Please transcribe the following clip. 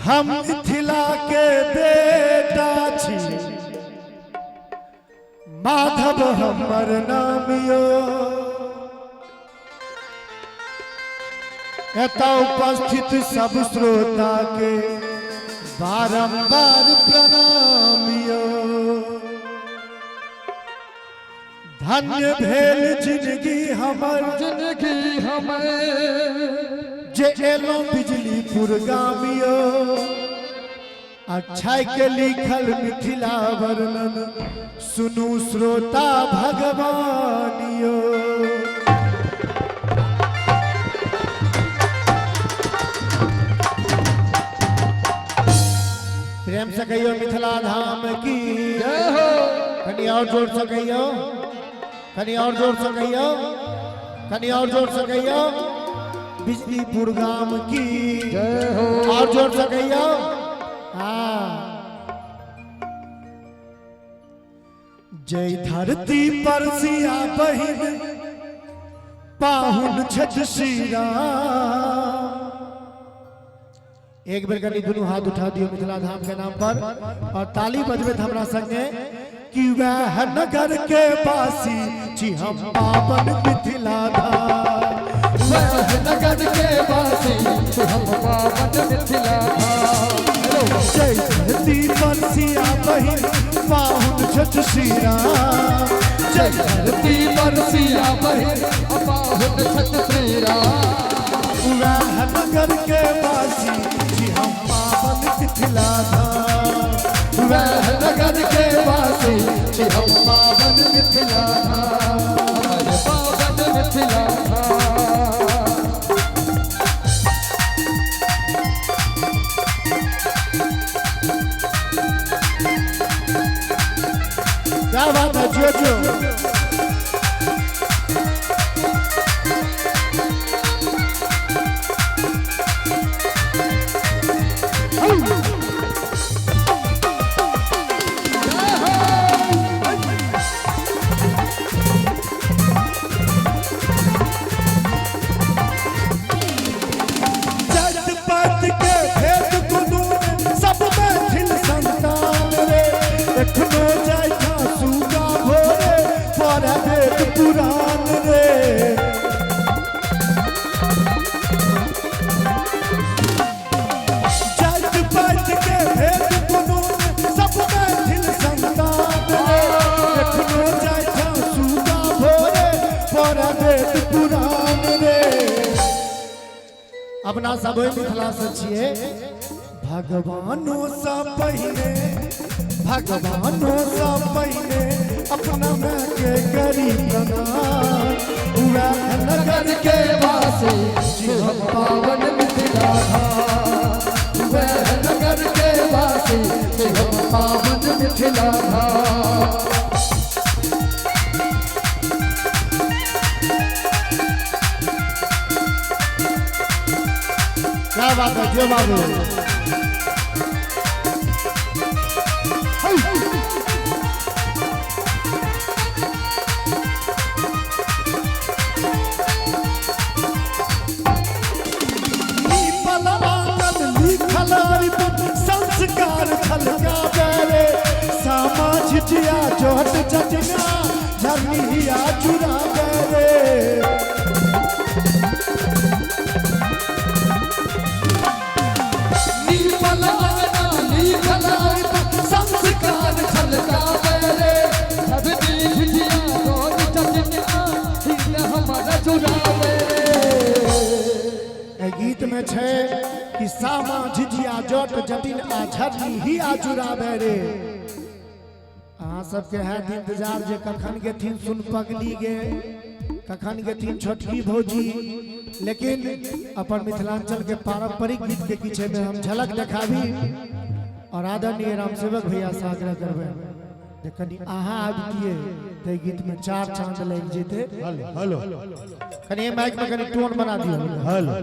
हम मिथिला के बेटा छी, माधव हमर नाम यो। एतऽ उपस्थित सब श्रोता के बारंबार प्रणाम यो। धन्य भेल जिंदगी हमर, जिंदगी हमर, जे एलो बिजलीपुर गाम यो। अच्छा के लिखल मिथिला वर्णन सुनू श्रोता भगवान यो। प्रेम से कहियो मिथिला धाम की जय हो। कनी और जोर से कहियो, कनी और जोर से कहियो, कनी और जोर से कहियो बिजलीपुर गाम की जय हो। और जोर से कहियो। हाँ, जय धरती पर सिया बहिन पाहुन छठ श्री राम। एक बेर कनी दुनू हाथ उठा दियो मिथिला धाम के नाम पर और ताली बजबैत हमरा संगे कि वह नगर के वासी छी हम पावन मिथिला धाम। वह नगर के वासी छी हम पावन मिथिला धाम। जय धरती पर सिया बहिन पाहुन छठ श्री राम। जय धरती पर सिया बहिन पाहुन छठ श्री राम। वह नगर के वासी छी हम पावन मिथिला धाम। वह नगर के वासी छी हम पावन मिथिला धाम। हमर पावन मिथिला धाम। क्या बात है, जियो जियो। जात पात के भेद कोनो सब मैथिल संतान रे। एखनो जाय था सुगा भोरे पढ़ वेद पुराण रे। जात पात के भेद कोनो सब मैथिल संतान रे। एखनो जाय था सुगा भोरे पढ़ वेद पुराण रे। अपना सब ओहि मिथिला से छियै। भगवानो सँ पहिने, भगवानो सँ पहिने अपना माय के करी प्रणाम। वएह नगर के वासी छी हम पावन मिथिला धाम। वह नगर के वासी छी हम पावन मिथिला धाम। क्या बात है, जियो बाबू। नीपल आंगन लिखल अरिपन संस्कार छलकाबै रे। सामा झिझिया जोट जटिना झरनिया चुराबै रे। नीपल अंगना लिखल अरिपन संस्कार छलकाबै रे। झरनी झिझिया जोट जटिना हिल हमर चुराबै रे। एहि गीत में छै कि सामा झिझिया जोट जटिन आ झरनी ही आ चुराबै रे। अहाँ सबके हैत इंतजार जे कखन गेथिन सुन पगली गे, कखन गेथिन छोटकी भौजी। लेकिन अपन मिथिलांचल के पारंपरिक गीत के पीछे में हम झलक देखाबी और आदरणीय रामसेवक भैया से आग्रह करबै जे कनि अहाँ आबितियै तऽ एहि गीत में चार चांद लागि जेतै। हेलो, कनि माइक में कनि टोन बना दियौ। हेलो।